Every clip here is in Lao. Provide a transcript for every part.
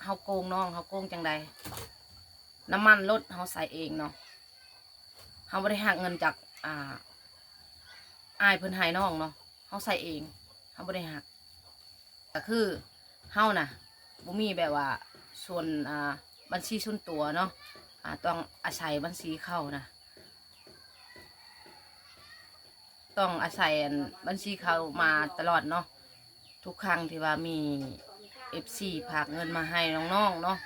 ເຮົາໂກງນ້ອງ ເຮົາໂກງຈັ່ງໃດ? ນ້ຳມັນລົດເຮົາໃສ່ເອງເນາະ ເຮົາບໍ່ໄດ້ຫັກເງິນຈາກ ອ່າ ອ້າຍເພິ່ນໃຫ້ນ້ອງເນາະ ເຮົາໃສ່ເອງ ເຮົາບໍ່ໄດ້ຫັກ. ກໍຄືເຮົານະ ບໍ່ມີແບບວ່າສ່ວນ ອ່າ ບັນຊີສ່ວນຕົວເນາະ ອ່າ ຕ້ອງອາໄສບັນຊີເຂົານະ ຕ້ອງອາໄສອັນບັນຊີເຂົາມາຕະຫຼອດເນາະ. ທຸກຄັ້ງທີ່ວ່າມີເອັຟຊີຝາກເງິນມາໃຫ້ນ້ອງໆເນາະ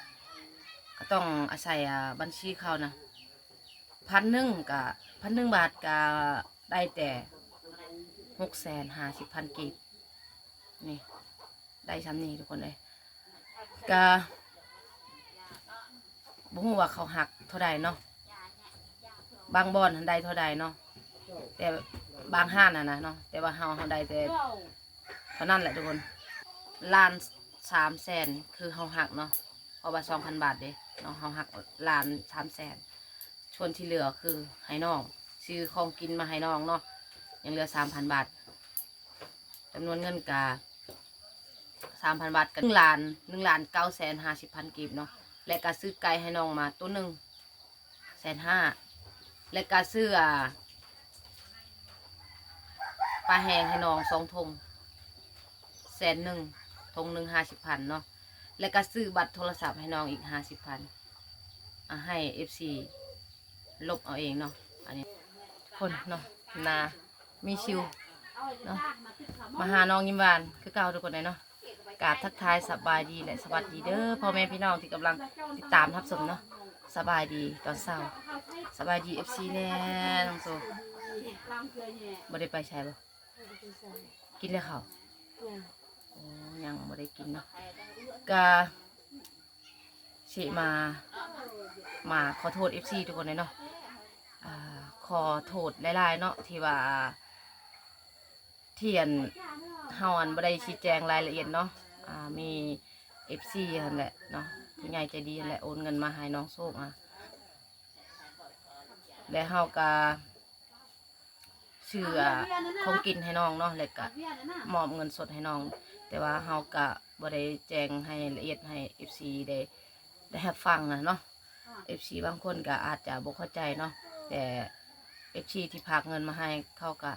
ກໍຕ້ອງອາໄສ ອ່າ ບັນຊີເຂົານະ ພັນໜຶ່ງກະ ພັນໜຶ່ງບາດກະໄດ້ແຕ່ຫົກແສນຫ້າສິບພັນກີບ ນີ້ ໄດ້ຊ່ຳນີ້ທຸກຄົນເອີຍ. ກະບໍ່ຮູ້ວ່າເຂົາຫັກເທົ່າໃດເນາະ ບາງບ່ອນຫັ້ນໄດ້ເທົ່າໃດເນາະ ແຕ່ບາງຮ້ານຫັ້ນນະເນາະ ແຕ່ວ່າເຮົາ ເຮົາໄດ້ແຕ່ ເທົ່ານັ້ນແຫຼະທຸກຄົນ ລ້ານສາມແສນ ຄືເຮົາຫັກເນາະ ເພາະວ່າສອງພັນບາດເດ້ເນາະ ເຮົາຫັກລ້ານສາມແສນ ສ່ວນທີ່ເຫຼືອຄືໃຫ້ນ້ອງ ຊື້ຂອງກິນມາໃຫ້ນ້ອງເນາະ ຍັງເຫຼືອສາມພັນບາດ ຈຳນວນເງິນກະສາມພັນບາດ ກະໜຶ່ງລ້ານ ໜຶ່ງລ້ານເກົ້າແສນຫ້າສິບພັນກີບເນາະ ແລະກະຊື້ໄກ່ໃຫ້ນ້ອງມາໂຕໜຶ່ງ ແສນຫ້າ ແລະກະຊື້ ອ່າ ປາແຫ້ງໃຫ້ນ້ອງສອງຖົງ ແສນໜຶ່ງ ຖົງໜຶ່ງຫ້າສິບພັນເນາະ ແລະກະຊື້ບັດໂທລະສັບໃຫ້ນ້ອງອີກຫ້າສິບພັນ ອ່າ ໃຫ້ເອັຟຊີລົບເອົາເອງເນາະ. ອັນນີ້ຄົນເນາະ ໜ້າມີຊິວເນາະ ມາຫານ້ອງຍິ້ມຫວານຄືເກົ່າທຸກຄົນເລີຍເນາະ. ກາບທັກທາຍສະບາຍດີ ແລະ ສະຫວັດດີເດີພໍ່ແມ່ພີ່ນ້ອງທີ່ກຳລັງຕິດຕາມຮັບຊົມເນາະ. ສະບາຍດີຕອນເຊົ້າ ສະບາຍດີເອັຟຊີແດ່ນ້ອງໂຊ. ບໍ່ໄດ້ໄປໃສບໍ່? ກິນແລ້ວເຂົ້າ? ຍັງ ໂອ້ ຍັງບໍ່ໄດ້ກິນເນາະ. ກະຊິມາ ມາຂໍໂທດເອັຟຊີທຸກຄົນເລີຍເນາະ. ອ່າ ຂໍໂທດຫຼາຍໆເນາະ ທີ່ວ່າ ທີ່ອັນ ເຮົາອັນບໍ່ໄດ້ຊີ້ແຈງລາຍລະອຽດເນາະ. ອ່າ ມີເອັຟຊີຫັ້ນແຫຼະເນາະ ຜູ້ໃຫຍ່ໃຈດີຫັ້ນແຫຼະ ໂອນເງິນມາໃຫ້ນ້ອງໂຊກ ອ່າ ແລະເຮົາກະຊື້ ອ່າ ຂອງກິນໃຫ້ນ້ອງເນາະ ແລະກະມອບເງິນສົດໃຫ້ນ້ອງ ແຕ່ວ່າເຮົາກະບໍ່ໄດ້ແຈ້ງໃຫ້ລະອຽດໃຫ້ເອັຟຊີໄດ້ ໄດ້ຮັບຟັງນະເນາະ. ເອັຟຊີບາງຄົນກໍອາດຈະບໍ່ເຂົ້າໃຈເນາະ ແຕ່ເອັຟຊີທີ່ຝາກເງິນມາໃຫ້ເຂົາກໍ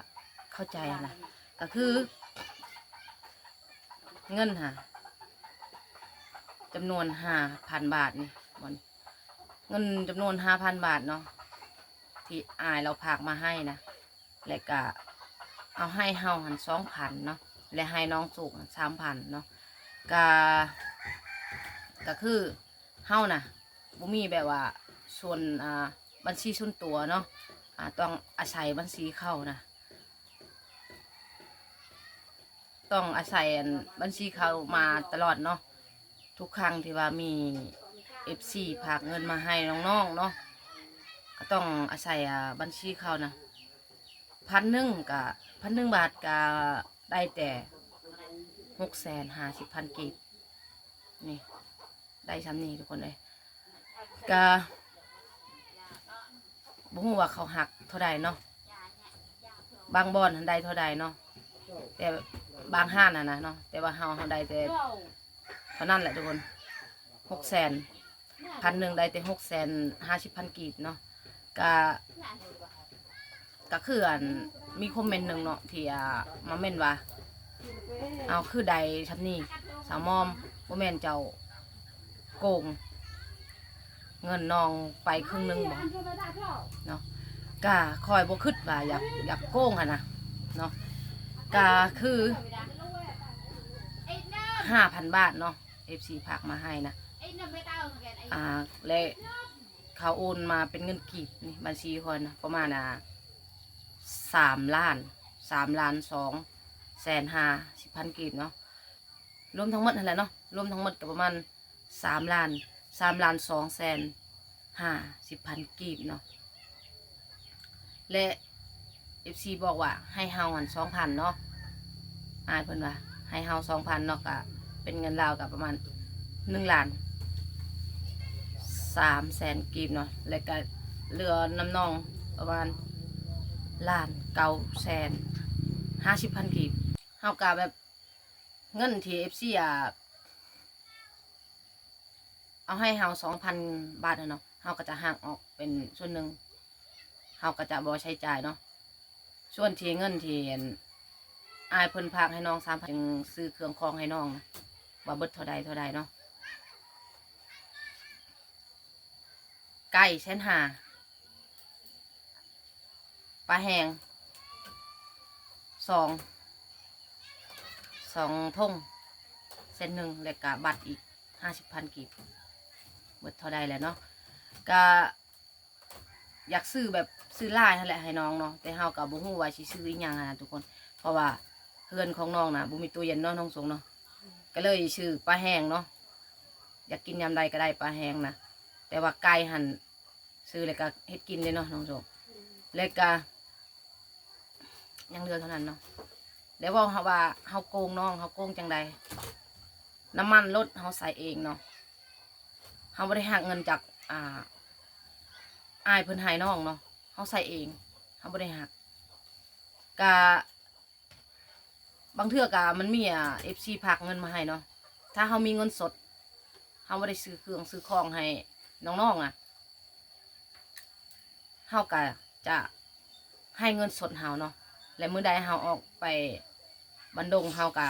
ເຂົ້າໃຈຫັ້ນນະ. ກໍຄືເງິນຫາ ຈຳນວນຫ້າພັນບາດນີ້ ເງິນຈຳນວນຫ້າພັນບາດເນາະ ທີ່ອ້າຍລາວຝາກມາໃຫ້ນະ. ແລະກະເອົາໃຫ້ເຮົາຫັ້ນສອງພັນເນາະ ແລະໃຫ້ນ້ອງໂຊກຫັ້ນສາມພັນເນາະ. ກະ ກະຄືເຮົານະ ບໍ່ມີແບບວ່າສ່ວນ ອ່າ ບັນຊີສ່ວນຕົວເນາະ ອ່າ ຕ້ອງອາໄສບັນຊີເຂົານະ ຕ້ອງອາໄສອັນບັນຊີເຂົາມາຕະຫຼອດເນາະ. ທຸກຄັ້ງທີ່ວ່າມີເອັຟຊີຝາກເງິນມາໃຫ້ນ້ອງໆເນາະ ກໍຕ້ອງອາໄສ ອ່າ ບັນຊີເຂົານະ. ພັນໜຶ່ງກະ ພັນໜຶ່ງບາດກະໄດ້ແຕ່ຫົກແສນຫ້າສິບພັນກີບ ນີ້ ໄດ້ຊ່ຳນີ້ທຸກຄົນເອີຍ. ກະບໍ່ຮູ້ວ່າເຂົາຫັກເທົ່າໃດເນາະ ບາງບ່ອນຫັ້ນໄດ້ເທົ່າໃດເນາະ ແຕ່ບາງຮ້ານຫັ້ນນະເນາະ ແຕ່ວ່າເຮົາ ເຮົາໄດ້ແຕ່ເທົ່ານັ້ນແຫຼະທຸກຄົນ ຫົກແສນ ພັນໜຶ່ງໄດ້ແຕ່ຫົກແສນຫ້າສິບພັນກີບເນາະ. ກະ ກະຄືອັນ ມີຄອມເມັນໜຶ່ງເນາະ ທີ່ ອ່າ ມາເມັນວ່າ ເອົາ ຄືໄດ້ຊ່ຳນີ້ ສາວມອມ ບໍ່ແມ່ນເຈົ້າໂກງເງິນນ້ອງໄປເຄິ່ງໜຶ່ງບໍ່ເນາະ. ກະຂ້ອຍບໍ່ຄິດວ່າຢາກ ຢາກໂກງຫັ້ນນະເນາະ. ກະຄືຫ້າພັນບາດເນາະ ເອັຟຊີຝາກມາໃຫ້ນະ ອ່າ ແລະ ເຂົາໂອນມາເປັນເງິນກີບນີ້ ບັນຊີຂ້ອຍນະ ປະມານ ອ່າ ສາມລ້ານ ສາມລ້ານສອງແສນຫ້າສິບພັນກີບເນາະ ລວມທັງໝົດຫັ້ນແຫຼະເນາະ. ລວມທັງໝົດກໍປະມານສາມລ້ານ ສາມລ້ານສອງແສນຫ້າສິບພັນກີບເນາະ. ແລະ ເອັຟຊີບອກວ່າໃຫ້ເຮົາຫັ້ນສອງພັນເນາະ ອ້າຍເພິ່ນວ່າໃຫ້ເຮົາສອງພັນເນາະ ກະເປັນເງິນລາວກະປະມານໜຶ່ງລ້ານສາມແສນກີບເນາະ ແລະກະເຫຼືອນຳນ້ອງປະມານລ້ານເກົ້າແສນຫ້າສິບພັນກີບ. ເຮົາກະແບບ ເງິນທີ່ເອັຟຊີ ອ່າ ຝ າໃຫ້ເຮົາສອງພັນບາດຫັ້ນເນາະ ເຮົາກໍຈະຫັກອອກເປັນສ່ວນໜຶ່ງ ເຮົາກໍຈະບໍ່ໃຊ້ຈ່າຍເນາະ. ສ່ວນທີ່ເງິນທີ່ ອັນ ອ້າຍເພິ່ນຝາກໃຫ້ນ້ອງສາມພັນ ຈຶ່ງຊື້ເຄື່ອງຂອງໃຫ້ນ້ອງນະ ວ່າເບິດເທົ່າໃດເທົ່າໃດເນາະ. ໄກ່ແສນຫ້າ ປາແຫ້ງສອງ ສອງຖົງແສນໜຶ່ງ ແລະກະບັດອີກຫ້າສິບພັນກີບ ເບິດເທົ່າໃດແຫຼະເນາະ. ກະ ຢາກຊື້ແບບ ຊື້ຫຼາຍຫັ້ນແຫຼະໃຫ້ນ້ອງເນາະ ແຕ່ເຮົາກໍບໍ່ຮູ້ວ່າຊິຊື້ອີ່ຫຍັງຫັ້ນນະທຸກຄົນ ເພາະວ່າເຮືອນຂອງນ້ອງນະບໍ່ມີຕູ້ເຢັນເນາະ ນ້ອງສົງເນາະ ກໍເລີຍຊື້ປາແຫ້ງເນາະ. ຢາກກິນຍາມໃດກໍໄດ້ປາແຫ້ງນະ ແຕ່ວ່າໄກ່ຫັ້ນ ຊື້ແລ້ວກໍເຮັດກິນເດ້ເນາະ ນ້ອງສົງ. ແລ້ວກໍ ຍັງເຫຼືອເທົ່ານັ້ນເນາະ. ແລ້ວເວົ້າເຮົາວ່າເຮົາໂກງນ້ອງ ເຮົາໂກງຈັ່ງໃດ? ນ້ຳມັນລົດເຮົາໃສ່ເອງເນາະ ເຮົາບໍ່ໄດ້ຫັກເງິນຈາກ ອ່າ ອ້າຍເພິ່ນໃຫ້ນ້ອງເນາະ ເຮົາໃສ່ເອງ ເຮົາບໍ່ໄດ້ຫັກ. ກະ ບາງເທື່ອກະມັນມີ ອ່າ ເອັຟຊີ ຝາກເງິນມາໃຫ້ເນາະ ຖ້າເຮົາມີເງິນສົດ ເຮົາບໍ່ໄດ້ຊື້ເຄື່ອງຊື້ຂອງໃຫ້ນ້ອງໆ ອະ ເຮົາກະຈະໃຫ້ເງິນສົດເຮົາເນາະ ແລະມື້ໃດເຮົາອອກໄປບັນດົງ ເຮົາກະ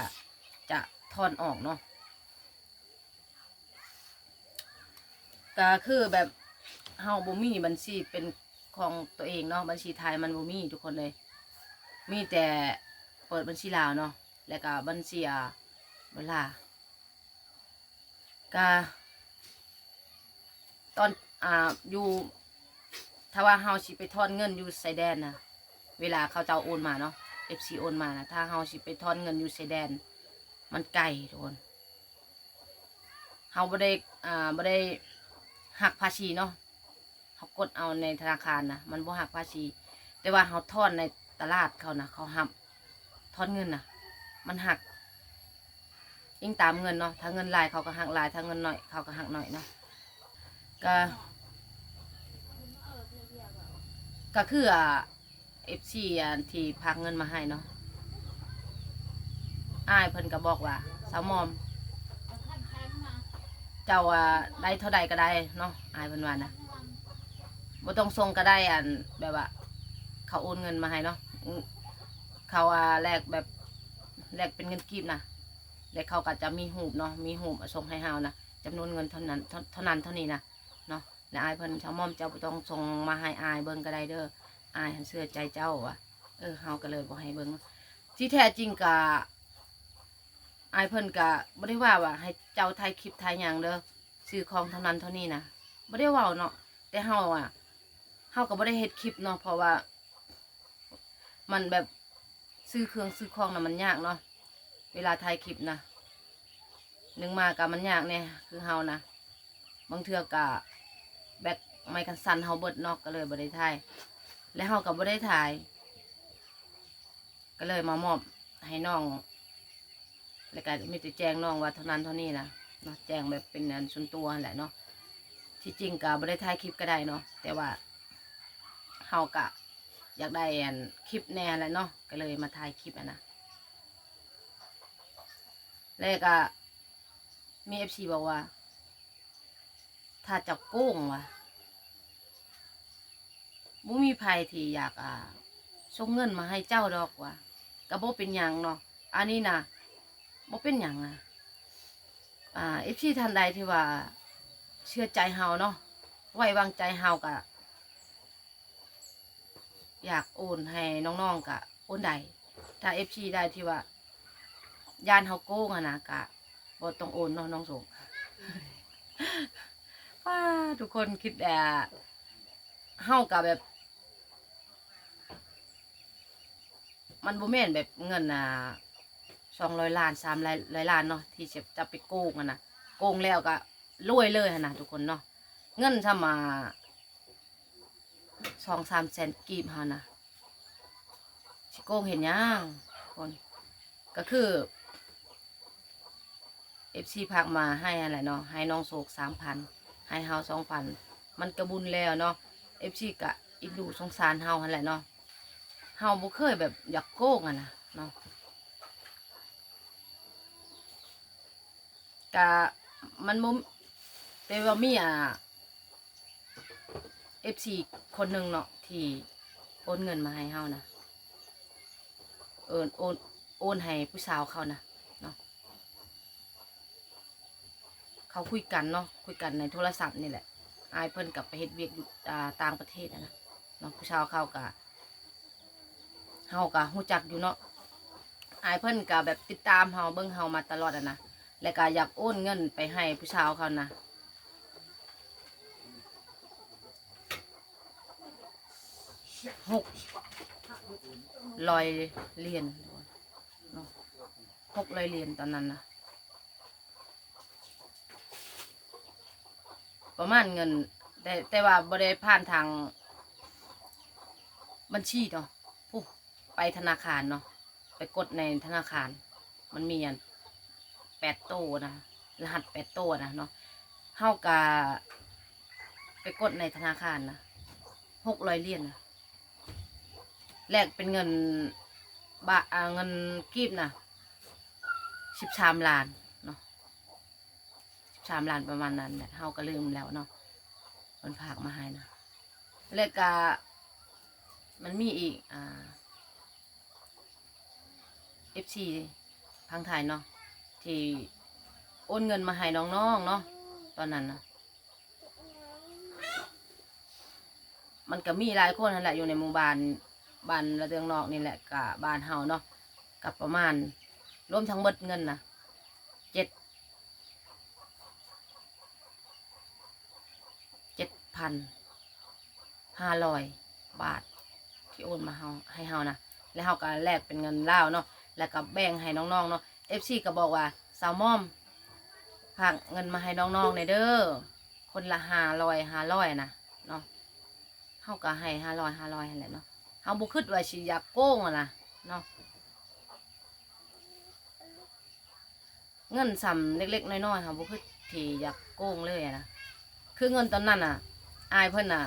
ຈະຖອນອອກເນາະ. ກະຄືແບບເຮົາບໍ່ມີບັນຊີເປັນຂອງຕົວເອງເນາະ ບັນຊີໄທມັນບໍ່ມີທຸກຄົນເລີຍ ມີແຕ່ເປີດບັນຊີລາວເນາະ ແລ້ວກະບັນຊີ ອ່າ ໂດລາ. ກະຕອນ ອ່າ ຢູ່ ຖ້າວ່າເຮົາຊິໄປຖອນເງິນຢູ່ຊາຍແດນນະ ເວລາເຂົາເຈົ້າໂອນມາເນາະ ເອັຟຊີ ໂອນມານະ ຖ້າເຮົາຊິໄປຖອນເງິນຢູ່ຊາຍແດນ ມັນໄກທຸກຄົນ ເຮົາບໍ່ໄດ້ ອ່າ ບໍ່ໄດ້ຫັກພາສີເນາະ ເຮົາກົດເອົາໃນທະນາຄານນະ ມັນບໍ່ຫັກພາສີ ແຕ່ວ່າເຮົາຖອນໃນຕະຫຼາດເຂົານະ ເຂົາຮັບຖອນເງິນນະ ມັນຫັກ ອີງຕາມເງິນເນາະ ຖ້າເງິນຫຼາຍເຂົາກໍຫັກຫຼາຍ ຖ້າເງິນໜ້ອຍເຂົາກໍຫັກໜ້ອຍເນາະ. ກະ ກະຄື ອ່າ ເອັຟຊີ ອັນທີ່ຝາກເງິນມາໃຫ້ເນາະ ອ້າຍເພິ່ນກໍບອກວ່າ ສາວໝອມ ເຈົ້າ ອ່າ ໄດ້ເທົ່າໃດກໍໄດ້ເນາະ ອ້າຍເພິ່ນວ່ານະ ບໍ່ຕ້ອງສົ່ງກໍໄດ້ ອັນ ແບບວ່າເຂົາໂອນເງິນມາໃຫ້ເນາະ ເຂົາ ອ່າ ແລກແບບ ແລກເປັນເງິນກີບນະ ແລະເຂົາກໍຈະມີຮູບເນາະ ມີຮູບສົ່ງໃຫ້ເຮົານະ ຈຳນວນເງິນເທົ່ານັ້ນ ເທົ່າ ເທົ່ານັ້ນເທົ່ານີ້ນະເນາະ. ແລະອ້າຍເພິ່ນ ສາວໝອມ ເຈົ້າບໍ່ຕ້ອງສົ່ງມາໃຫ້ອ້າຍເບິ່ງກໍໄດ້ເດີ ອ້າຍຫັ້ນເຊື່ອໃຈເຈົ້າວ່າ ເອີ ເຮົາກໍເລີຍບໍ່ໃຫ້ເບິ່ງ. ທີ່ແທ້ຈິງກະ ອ້າຍເພິ່ນກະບໍ່ໄດ້ວ່າ ວ່າໃຫ້ເຈົ້າຖ່າຍຄລິບຖ່າຍຫຍັງເດີ ຊື້ຂອງເທົ່ານັ້ນເທົ່ານີ້ນະ ບໍ່ໄດ້ເວົ້າເນາະ ແຕ່ເຮົາອະ ເຮົາກໍບໍ່ໄດ້ເຮັດຄລິບເນາະ ເພາະວ່າ ມັນແບບຊື້ເຄື່ອງຊື້ຂອງນະມັນຍາກເນາະ ເວລາຖ່າຍຄລິບນະ ໜຶ່ງມາກະມັນຍາກແດ່ ຄືເຮົານະ ບາງເທື່ອກະແບັດໄມຄັນສັ່ນເຮົາເບິດເນາະ ກະເລີຍບໍ່ໄດ້ຖ່າຍ ແລະເຮົາກະບໍ່ໄດ້ຖ່າຍ ກະເລີຍມາມອບໃຫ້ນ້ອງ ແລ້ວກະມີແຕ່ແຈ້ງນ້ອງວ່າເທົ່ານັ້ນເທົ່ານີ້ນະເນາະ ແຈ້ງແບບເປັນອັນສ່ວນຕົວຫັ້ນແຫຼະເນາະ. ທີ່ຈິງກະບໍ່ໄດ້ຖ່າຍຄລິບກະໄດ້ເນາະ ແຕ່ວ່າເຮົາກະຢາກໄດ້ອັນຄລິບແດ່ຫັ້ນແຫຼະເນາະ ກະເລີຍມາຖ່າຍຄລິບຫັ້ນນະ. ແລ້ວກະມີເອັຟຊີບອກວ່າ ຖ້າເຈົ້າໂກງວ່າ ບໍ່ມີໃຜທີ່ຢາກ ອ່າ ສົ່ງເງິນມາໃຫ້ເຈົ້າດອກວ່າ ກະບໍ່ເປັນຫຍັງເນາະ ອັນນີ້ນະ ບໍ່ເປັນຫຍັງນະ ອ່າ ເອັຟຊີທ່ານໃດທີ່ວ່າເຊື່ອໃຈເຮົາເນາະ ໄວ້ວາງໃຈເຮົາ ກະຢາກໂອນໃຫ້ນ້ອງໆ ກະໂອນໄດ້ ຖ້າເອັຟຊີໃດທີ່ວ່າຢ້ານເຮົາໂກງຫັ້ນນະ ກະບໍ່ຕ້ອງໂອນເນາະ ນ້ອງສົງ. ປ້າ ທຸກຄົນຄິດ ອ່າ ເຮົາກະແບບ ມັນບໍ່ແມ່ນແບບເງິນ ອ່າ ສອງຮ້ອຍລ້ານ ສາມຮ້ອຍລ້ານເນາະ ທີ່ຈະ ຈະໄປໂກງຫັ້ນນະ ໂກງແລ້ວກະລວຍເລີຍຫັ້ນນະທຸກຄົນເນາະ ເງິນຊ່ຳ ອ່າ ສອງສາມແສນກີບຫັ້ນນະ ຊິໂກງເຮັດຫຍັງຄົນ ກະຄື ເອັຟຊີຝາກມາໃຫ້ຫັ້ນແຫຼະເນາະ ໃຫ້ນ້ອງໂຊກສາມພັນ ໃຫ້ເຮົາສອງພັນ ມັນກະບຸນແລ້ວເນາະ ເອັຟຊີກະເອັນດູສົງສານເຮົາຫັ້ນແຫຼະເນາະ ເຮົາບໍ່ເຄີຍແບບຢາກໂກງຫັ້ນນະເນາະ ກະມັນບໍ່ ຕ່ວ່າມີ ອ່າ ເອັຟຊີ ຄົນໜຶ່ງເນາະ ທີ່ໂອນເງິນມາໃຫ້ເຮົານະ ເອີ ໂອນ ໂອນໃຫ້ຜູ້ສາວເຂົານະເນາະ. ເຂົາຄຸຍກັນເນາະ ຄຸຍກັນໃນໂທລະສັບນີ້ແຫຼະ. ອ້າຍເພິ່ນກໍໄປເຮັດວຽກຢູ່ ອ່າ ຕ່າງປະເທດຫັ້ນນະເນາະ. ຜູ້ສາວເຂົາກໍ ເຮົາກໍຮູ້ຈັກຢູ່ເນາະ. ອ້າຍເພິ່ນກໍແບບຕິດຕາມເຮົາ ເບິ່ງເຮົາມາຕະຫຼອດຫັ້ນນະ ແລ້ວກໍຢາກໂອນເງິນໄປໃຫ້ຜູ້ສາວເຂົານະ ຫົກຮ້ອຍຫຼຽນເນາະ ຫົກຮ້ອຍຫຼຽນຕອນນັ້ນນະ. ປະມານເງິນ ແຕ່ ແຕ່ວ່າບໍ່ໄດ້ຜ່ານທາງບັນຊີເນາະ ຜູ້ ໄປທະນາຄານເນາະ ໄປກົດໃນທະນາຄານ ມັນມີອັນແປດໂຕນະ ລະຫັດແປດໂຕນະເນາະ. ເຮົາກະໄປກົດໃນທະນາຄານນະ ຫົກຮ້ອຍຫຼຽນນະ ແລກເປັນເງິນບາດ ອ່າ ເງິນກີບນະ ສິບສາມລ້ານເນາະ ສິບສາມລ້ານປະມານນັ້ນແຫຼະ ເຮົາກໍລືມແລ້ວເນາະ ເພິ່ນຝາກມາໃຫ້ນະ. ແລ້ວກະມັນມີອີກ ອ່າ ເອັຟຊີ ທາງໄທເນາະ ທີ່ໂອນເງິນມາໃຫ້ນ້ອງໆເນາະ ຕອນນັ້ນນະ. ມັນກໍມີຫຼາຍຄົນຫັ້ນແຫຼະ ຢູ່ໃນໝູ່ບ້ານ ບ້ານລະເດືອງນອກນີ້ແຫຼະ ກະບ້ານເຮົາເນາະ ກະປະມານ ລວມທັງເບິດເງິນນະ ເຈັດ ເຈັດພັນຫ້າຮ້ອຍບາດ ທີ່ໂອນມາເຮົາ ໃຫ້ເຮົານະ ແລ້ວເຮົາກໍແລກເປັນເງິນລາວເນາະ ແລ້ວກໍແບ່ງໃຫ້ນ້ອງໆເນາະ. ເອັຟຊີ ກໍບອກວ່າ ສາວມອມ ຝາກເງິນມາໃຫ້ນ້ອງໆແດ່ເດີ ຄົນລະຫ້າຮ້ອຍ ຫ້າຮ້ອຍນະເນາະ. ເຮົາກໍໃຫ້ຫ້າຮ້ອຍ ຫ້າຮ້ອຍຫັ້ນແຫຼະເນາະ ເຮົາບໍ່ຄິດວ່າຊິຢາກໂກງຫັ້ນນະເນາະ. ເງິນສ່ຳເລັກໆນ້ອຍໆ ເຮົາບໍ່ຄິດທີ່ຢາກໂກງເລີຍນະ. ຄືເງິນຕອນນັ້ນນະ ອ້າຍເພິ່ນນະ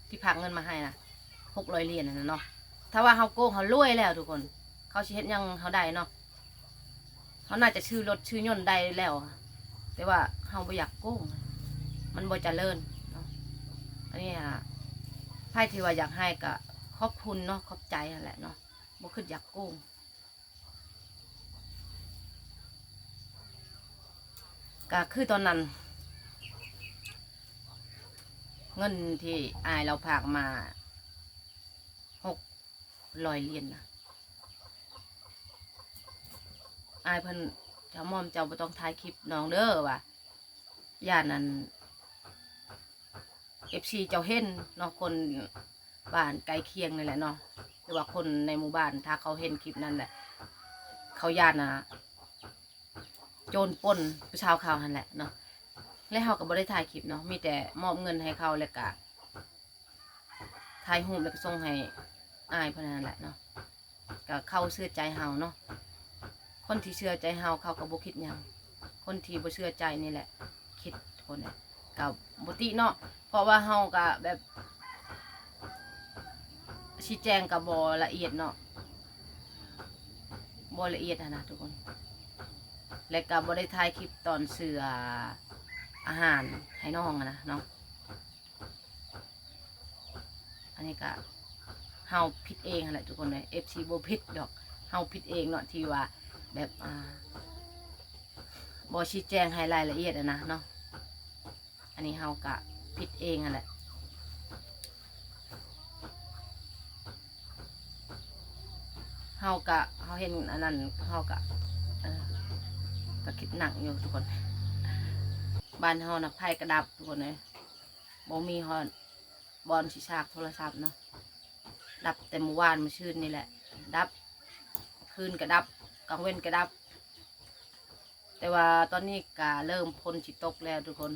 ທີ່ຝາກເງິນມາໃຫ້ນະ ຫົກຮ້ອຍຫຼຽນຫັ້ນນະເນາະ. ຖ້າວ່າເຮົາໂກງ ເຮົາລວຍແລ້ວທຸກຄົນ ເຂົາຊິເຮັດຫຍັງເຮົາໄດ້ເນາະ. ເຮົາໜ້າຈະຊື້ລົດຊື້ຍົນໄດ້ແລ້ວ ແຕ່ວ່າເຮົາບໍ່ຢາກໂກງ ມັນບໍ່ຈະເລີນເນາະ. ອັນນີ້ຫາ ໃຜທີ່ວ່າຢາກໃຫ້ກໍຂອບຄຸນເນາະ ຂອບໃຈຫັ້ນແຫຼະເນາະ ບໍ່ຄິດຢາກໂກງ. ກໍຄືຕອນນັ້ນ ເງິນທີ່ອ້າຍລາວຝາກມາ ຫົກຮ້ອຍຫຼຽນນະ ອ້າຍເພິ່ນ ເຈົ້າໝອມ ເຈົ້າບໍ່ຕ້ອງຖ່າຍຄລິບນ້ອງເດີ ວ່າຢ້ານອັນ ເອັຟຊີ ເຈົ້າເຫັນເນາະ ຄົນບ້ານໃກ້ຄຽງນີ້ແຫຼະເນາະ ຫຼືວ່າຄົນໃນໝູ່ບ້ານ ຖ້າເຂົາເຫັນຄລິບນັ້ນແຫຼະ ເຂົາຢ້ານ ອ່າ ໂຈນປົນຜູ້ສາວເຂົາຫັ້ນແຫຼະເນາະ. ແລະເຮົາກໍບໍ່ໄດ້ຖ່າຍຄລິບເນາະ ມີແຕ່ມອບເງິນໃຫ້ເຂົາ ແລ້ວກະຖ່າຍຮູບ ແລ້ວກໍສົ່ງໃຫ້ອ້າຍເພິ່ນນັ້ນແຫຼະເນາະ. ກໍເຂົາເຊື່ອໃຈເຮົາເນາະ ຄົນທີ່ເຊື່ອໃຈເຮົາ ເຂົາກໍບໍ່ຄິດຫຍັງ ຄົນທີ່ບໍ່ເຊື່ອໃຈນີ້ແຫຼະຄິດ ທຸກຄົນເອີຍ. ກໍບໍ່ຕິເນາະ ເພາະວ່າເຮົາກໍແບບ ຊີ້ແຈງກໍບໍ່ລະອຽດເນາະ ບໍ່ລະອຽດຫັ້ນນະທຸກຄົນ ແລະກໍບໍ່ໄດ້ຖ່າຍຄລິບຕອນຊື້ອາຫານໃຫ້ນ້ອງຫັ້ນນະເນາະ. ອັນນີ້ກໍເຮົາຜິດເອງຫັ້ນແຫຼະທຸກຄົນເອີຍ ເອັຟຊີ ບໍ່ຜິດດອກ ເຮົາຜິດເອງເນາະ ທີ່ວ່າແບບ ອ່າ ບໍ່ຊີ້ແຈງໃຫ້ລາຍລະອຽດຫັ້ນນະເນາະ. ອັນນີ້ເຮົາກະຜິດເອງຫັ້ນແຫຼະ ເຮົາກະ ເຮົາເຫັນອັນນັ້ນ ເຮົາກະ ເອີ ກະຄິດໜັກຢູ່ທຸກຄົນ. ບ້ານເຮົານະໄຟກະດັບທຸກຄົນເອີຍ ບໍ່ມີຮອດບ່ອນຊິຊາກໂທລະສັບເນາະ ດັບແຕ່ມື້ວານມື້ຊືນນີ້ແຫຼະ ດັບ ຄືນກະດັບ ກາງເວັນກະດັບ. ແຕ່ວ່າຕອນນີ້ກະເລີ່ມຝົນຊິຕົກແລ້ວທຸກຄົນ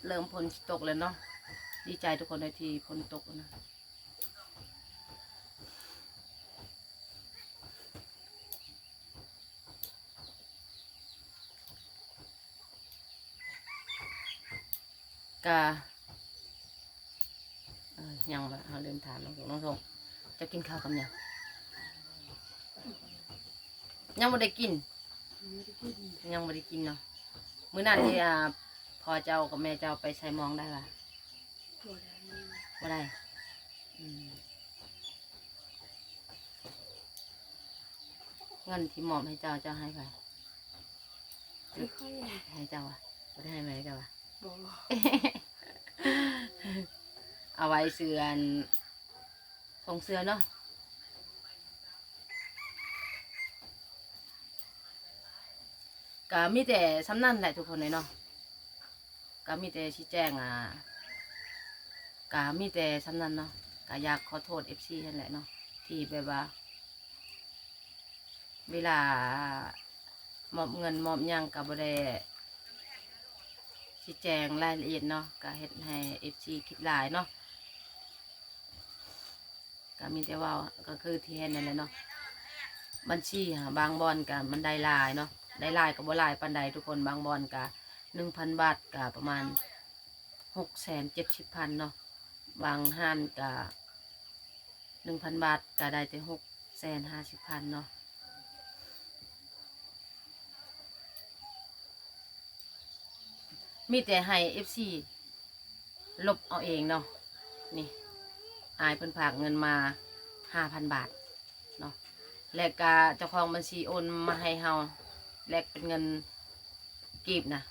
ເລີ່ມຝົນຊິຕົກແລ້ວເນາະ. ດີໃຈທຸກຄົນເດີທີ່ຝົນຕົກນະ ກະ ເອີ ຍັງບໍ່ ເຮົາລືມຖາມນ້ອງສົງ ນ້ອງສົງ ເຈົ້າກິນເຂົ້າກັບຫຍັງ? ຍັງບໍ່ໄດ້ກິນ ຍັງບໍ່ໄດ້ກິນເນາະ. ມື້ນັ້ນທີ່ ອ່າ ພໍ່ເຈົ້າກັບແມ່ເຈົ້າໄປໃສ່ມອງໄດ້ຫວາ? ບໍ່ໄດ້ ບໍ່ໄດ້. ອືມ ເງິນທີ່ມອບໃຫ້ເຈົ້າ ເຈົ້າໃຫ້ໃຜ? ໃຫ້ຂ້ອຍ ໃຫ້ເຈົ້າຫວາ? ບໍ່ໄດ້ໃຫ້ແມ່ເຈົ້າຫວາ? ບໍ່ ເອົາໄວ້ຊື້ອັນ ສົ່ງເສື້ອເນາະ. ກະມີແຕ່ສ່ຳນັ້ນແຫຼະທຸກຄົນເອີຍເນາະ. ກະມີແຕ່ຊີ້ແຈງ ອ່າ ກະມີແຕ່ສ່ຳນັ້ນເນາະ. ກະຢາກຂໍໂທດເອັຟຊີຫັ້ນແຫຼະເນາະ ທີ່ແບບວ່າ ເວລາມອບເງິນມອບຫຍັງກະບໍ່ໄດ້ຊີ້ແຈງລາຍລະອຽດເນາະ ກະເຮັດໃຫ້ເອັຟຊີຄິດຫຼາຍເນາະ. ກະມີແຕ່ເວົ້າ ກະຄືທີ່ເຫັນນັ້ນແຫຼະເນາະ. ບັນຊີຫາ ບາງບ່ອນກະມັນໄດ້ຫຼາຍເນາະ ໄດ້ຫຼາຍກະບໍ່ຫຼາຍປານໃດທຸກຄົນ. ບາງບ່ອນກະໜຶ່ງພັນບາດກະປະມານຫົກແສນເຈັດສິບພັນເນາະ. ບາງຮ້ານກະໜຶ່ງພັນບາດກະໄດ້ແຕ່ຫົກແສນຫ້າສິບພັນເນາະ. ມີແຕ່ໃຫ້ເອັຟຊີລົບເອົາເອງເນາະ. ນີ້ ອ້າຍເພິ່ນຝາກເງິນມາຫ້າພັນບາດເນາະ ແລະກະເຈົ້າຂອງບັນຊີໂອນມາໃຫ້ເຮົາ ແລກເປັນເງິນກີບນະ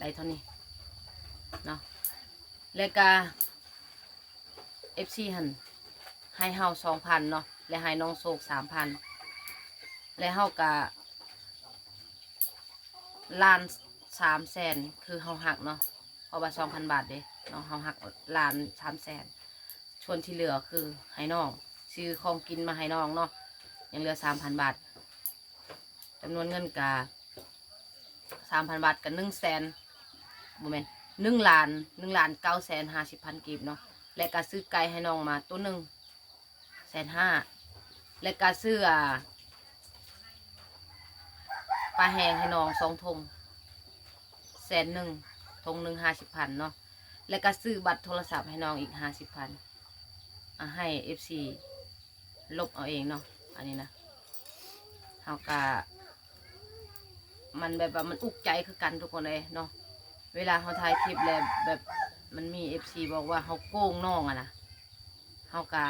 ໄດ້ເທົ່ານີ້ເນາະ. ແລະກະ ເອັຟຊີຫັ້ນໃຫ້ເຮົາສອງພັນເນາະ ແລະໃຫ້ນ້ອງໂຊກສາມພັນ ແລະເຮົາກະລ້ານສາມແສນ ຄືເຮົາຫັກເນາະ ເພາະວ່າສອງພັນບາດເດ້ເນາະ ເຮົາຫັກລ້ານສາມແສນ. ສ່ວນທີ່ເຫຼືອຄືໃຫ້ນ້ອງ ຊື້ຂອງກິນມາໃຫ້ນ້ອງເນາະ ຍັງເຫຼືອສາມພັນບາດ. ຈຳນວນເງິນກະສາມພັນບາດກະໜຶ່ງແສນ ບໍ່ແມ່ນ ໜຶ່ງລ້ານ ໜຶ່ງລ້ານເກົ້າແສນຫ້າສິບພັນກີບເນາະ ແລະກະຊື້ໄກ່ໃຫ້ນ້ອງມາໂຕໜຶ່ງແສນຫ້າ ແລະກະຊື້ ອ່າ ປາແຫ້ງໃຫ້ນ້ອງສອງຖົງແສນໜຶ່ງ ຖົງໜຶ່ງຫ້າສິບພັນເນາະ ແລະກະຊື້ບັດໂທລະສັບໃຫ້ນ້ອງອີກຫ້າສິບພັນ. ອ່າ ໃຫ້ເອັຟຊີ ລົບເອົາເອງເນາະ ອັນນີ້ນະ. ເຮົາກະ ມັນແບບວ່າມັນອຸກໃຈຄືກັນທຸກຄົນເອີຍເນາະ. ເວລາເຮົາຖ່າຍຄລິບແລ້ວແບບມັນມີເອັຟຊີບອກວ່າເຮົາໂກງນ້ອງຫັ້ນນະ ເຮົາກະ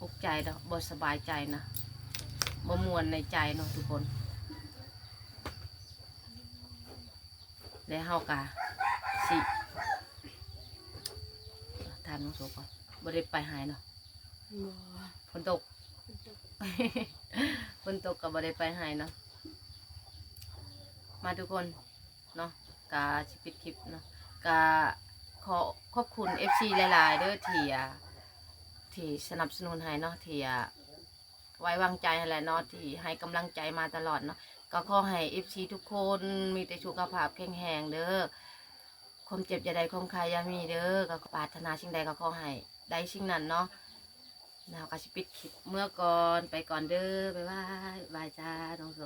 ອຸກໃຈເນາະ ບໍ່ສະບາຍໃຈນະ ບໍ່ມ່ວນໃນໃຈເນາະທຸກຄົນ. ແລ້ວເຮົາກະຊິ ຖາມນ້ອງໂຊກ່ອນ ບໍ່ໄດ້ໄປໄຮ່ເນາະ? ບໍ່ ຝົນຕົກ ຝົນຕົກ ຝົນຕົກກໍບໍ່ໄດ້ໄປໄຮ່ເນາະ. ມາທຸກຄົນເນາະ ກະຊິປິດຄລິບເນາະ ກະຂໍຂອບຄຸນເອັຟຊີຫຼາຍໆເດີ ທີ່ ອ່າ ທີ່ສະໜັບສະໜູນໃຫ້ເນາະ ທີ່ ອ່າ ໄວ້ວາງໃຈຫັ້ນແຫຼະເນາະ ທີ່ໃຫ້ກຳລັງໃຈມາຕະຫຼອດເນາະ. ກໍຂໍໃຫ້ເອັຟຊີທຸກຄົນມີແຕ່ສຸຂະພາບແຂງແຮງເດີ ຄວາມເຈັບຢ່າໄດ້ ຄວາມໄຂ້ຢ່າມີເດີ. ກໍປາດຖະໜາສິ່ງໃດກໍຂໍໃຫ້ໄດ້ສິ່ງນັ້ນເນາະ. ແລ້ວເຮົາກໍຊິປິດຄລິບເມືອກ່ອນ ໄປກ່ອນເດີ ບາຍບາຍ ບາຍຈ້າ ນ້ອງໂຊ.